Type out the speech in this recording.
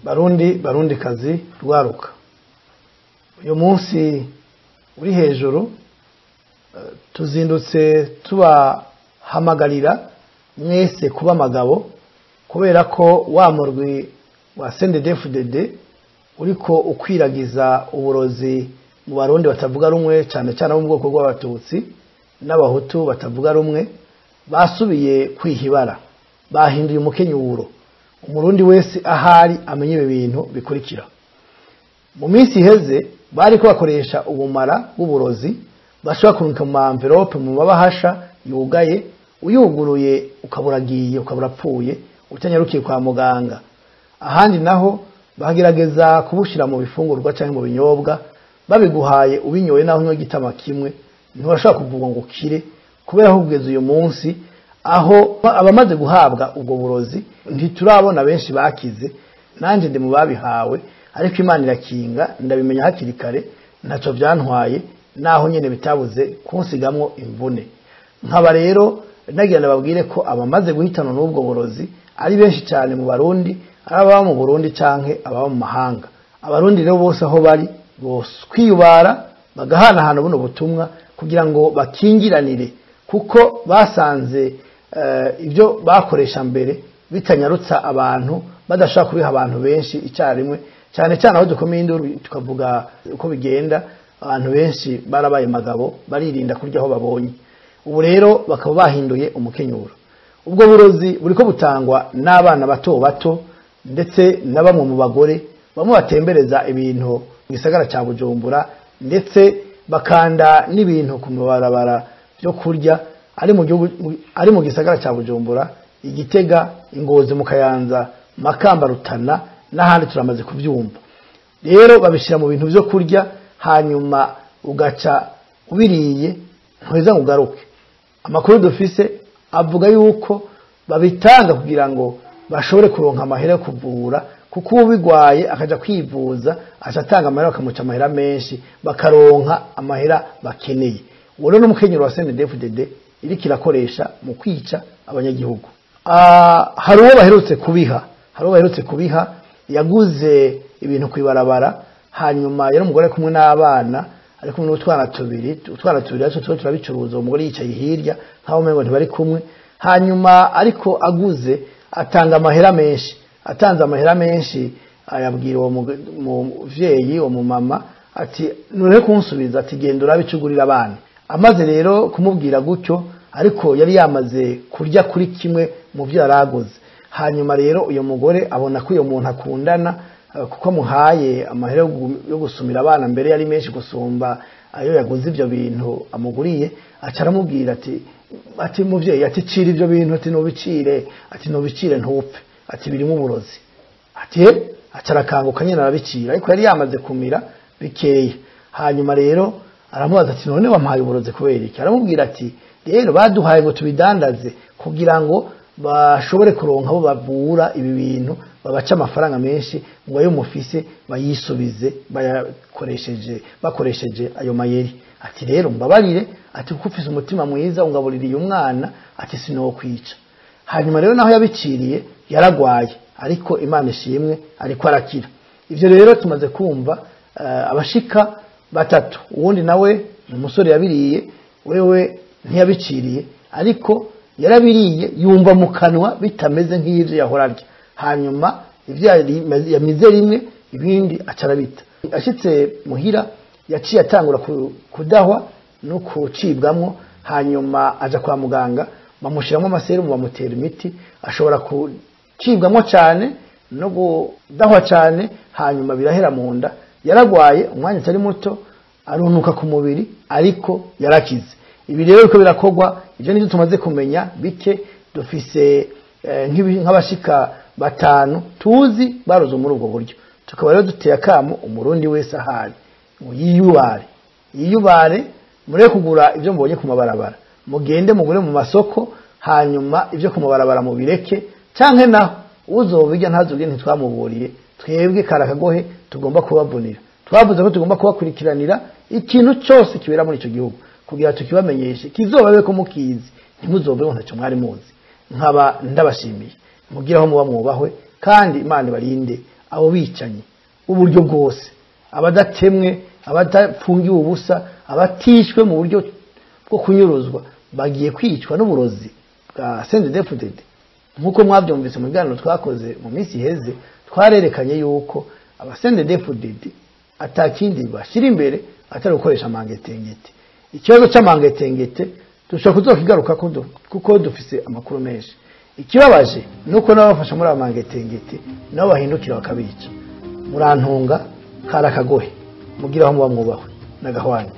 Barundi, barundi kazi rwaruka, uyu munsi uri hejuru tuzindutse tubahamagarira mwese kuba amagabo, kubera ko wa murwi wa CNDD-FDD uriko ukwiragiza uburozi mu Barundi batavuga rumwe, cyane cyane bo mu bwoko bw'Abatutsi n'Abahutu batavuga rumwe, basubiye kwihibara, bahinduye umukenyuro. Umurundi wese ahari amenye ibi bintu bikurikira. Mu minsi iheze bariko bakoresha ubumara bw'uburozi bashobora kurungika mu ma envelope, mu mabahasha yugaye, uyuguruye ukaburagiye ukaburapfuye utanyarukiye kwa muganga. Ahandi naho bagerageza kubushira mu bifungurwa canke mu binyobwa, babiguhaye ubinyoye naho unywa igitama kimwe ntiwashobora kuvuga ngo ukire, kubera ko kugeza uyu munsi aho abamaze guhabwa ubwo burozi ntiturabona benshi bakize. Nanje ndi mu babihawe, ariko Imana irakinga ndabimenya hakiri kare, ntaco vyantwaye naho nyene bitabuze kunsigamwo imvune. Nkaba rero nagira ndababwire ko abamaze guhitanwa n'ubwo burozi ari benshi cyane mu Barundi, ari ababa mu Burundi canke ababa mu mahanga. Abarundi rero bose aho bari kwiyubara bagahanahana buno butumwa kugira ngo bakingiranire, kuko basanze ibyo bakoresha mbere bitanyarutsa abantu, badashobora kubiha abantu benshi icyarimwe, cyane cyane aho dukomeye induru tukavuga uko bigenda, abantu benshi barabaye magabo baririnda kurya aho babonye. Ubu rero bakaba bahinduye umukenyuro. Ubwo burozi buriko butangwa n'abana bato bato ndetse na bamwe mu bagore, bamwe batembereza ibintu mu gisagara ca Bujumbura, ndetse bakanda n'ibintu ku mabarabara byo kurya ari mu gihugu, ari mu gisagara ca Bujumbura, Igitega, Ingozi, mu Kayanza, Makamba, Rutana n'ahandi turamaze kuvyumva. Rero babishira mu bintu byo kurya, hanyuma ugaca ubiriye ntuheza ngo ugaruke. Amakuru dufise avuga yuko babitanga kugira ngo bashobore kuronka amahera yo kuvura, kuko ubigwaye akaja kwivuza aca atanga amahera, bakamuca amahera menshi, bakaronka amahera bakeneye. Uwo rero n'umukenyero wa CNDD-FDD iriko irakoresha mu kwica abanyagihugu. Hari uwo baherutse kubiha, hari uwo baherutse kubiha yaguze ibintu kwibarabara, hanyuma yari umugore kumwe n'abana, ari kumwe n'utwana tubiri, utwana tubiri ariko tuba turabicuruza, umugore yicaye hirya nkaho umengo ntibari kumwe. Hanyuma ariko aguze atanga amahera menshi, atanze amahera menshi ayabwira uwo muvyeyi, uwo mumama ati nure kunsubiza, ati genda urabe ico ugurira abana. Amaze rero kumubwira gutyo, ariko yari yamaze kurya kuri kimwe mu vyo yaraguze. Hanyuma rero uyo mugore abona ko uyo muntu akundana, kuko amuhaye amahera yo gusumira abana mbere yari menshi gusumba ayo yaguze ivyo bintu amuguriye, aca aramubwira ati muvyeyi, ati cira ivyo bintu, ati nubicire, ati nubicire ntupfe, ati birimo uburozi. Ati aca arakanguka nyene arabicira, ariko yari yamaze kumira bikeya. Hanyuma rero aramubaza ati none wampaye uburozi kubera iki? Aramubwira ati rero baduhaye ngo tubidandaze kugira ngo bashobore kuronka abo bavura ibi bintu, babaca amafaranga menshi ngo ayo mufise bayisubize bayakoresheje, bakoresheje ayo mayeri. Ati rero mbabarire, ati kuko ufise umutima mwiza ungabuririye umwana, ati sinokwica. Hanyuma rero naho yabiciriye yaragwaye, ariko Imana ishimwe ariko arakira. Ivyo rero tumaze kumva abashika batatu, uwundi nawe ni umusore yabiriye, wewe ntiyabiciriye ariko yarabiriye yumva mu kanwa bitameze nk'ivyo yahora arya. Hanyuma ivyo yamize rimwe ibindi acarabita. Ashitse muhira yaciye atangura kudahwa no kucibwamwo, hanyuma aja kwa muganga bamushiramo amaserumu, bamutera imiti, ashobora kucibwamwo cyane no kudahwa cyane, hanyuma birahera mu nda. Yaragwaye umwanya utari muto, arunuka ku mubiri, ariko yarakize. Ibi rero biko birakogwa, ivyo nivyo tumaze kumenya bike. Dufise nk'abashika batanu tuzi baroze muri ubwo buryo. Tukaba rero duteye akamo umurundi wese ahari ngo yiyubare, yiyubare, mureke kugura ibyo mubonye ku mabarabara, mugende mugure mu masoko, hanyuma ibyo ku mabarabara mubireke, canke naho uzobirya ntazubirye ntitwamuburiye. Twebwe karakagohe tugomba kubavunira, twavuze ko tugomba kubakurikiranira ikintu cyose kibera muri ico gihugu kugira tukibamenyeshe, kizobabe ko mukizi, ntimuzobe ngo ntacyo mwari muzi. Nkaba ndabashimiye, mugire aho muba mwubahwe, kandi Imana ibarinde Abo bicanyi uburyo bwose, abadatemwe, abadafungiwe ubusa, abatishwe mu buryo bwo kunyuruzwa, bagiye kwicwa n'uburozi bwa CNDD-FDD. Nk'uko mwabyumvise mu biganiro twakoze mu minsi iheze, twarerekanye yuko aba CNDD-FDD atakindi bashyira imbere atari gukoresha amangetengete. Ikibazo cy'amangetengete dushobora kuzokigaruka kuko dufise amakuru menshi. Ikibabaje nuko n'abafasha muri amangetengete nabo bahindukira bakabica. Murantunga, kari akagohe, mugire aho muba mwubahwe n'agahwanyu.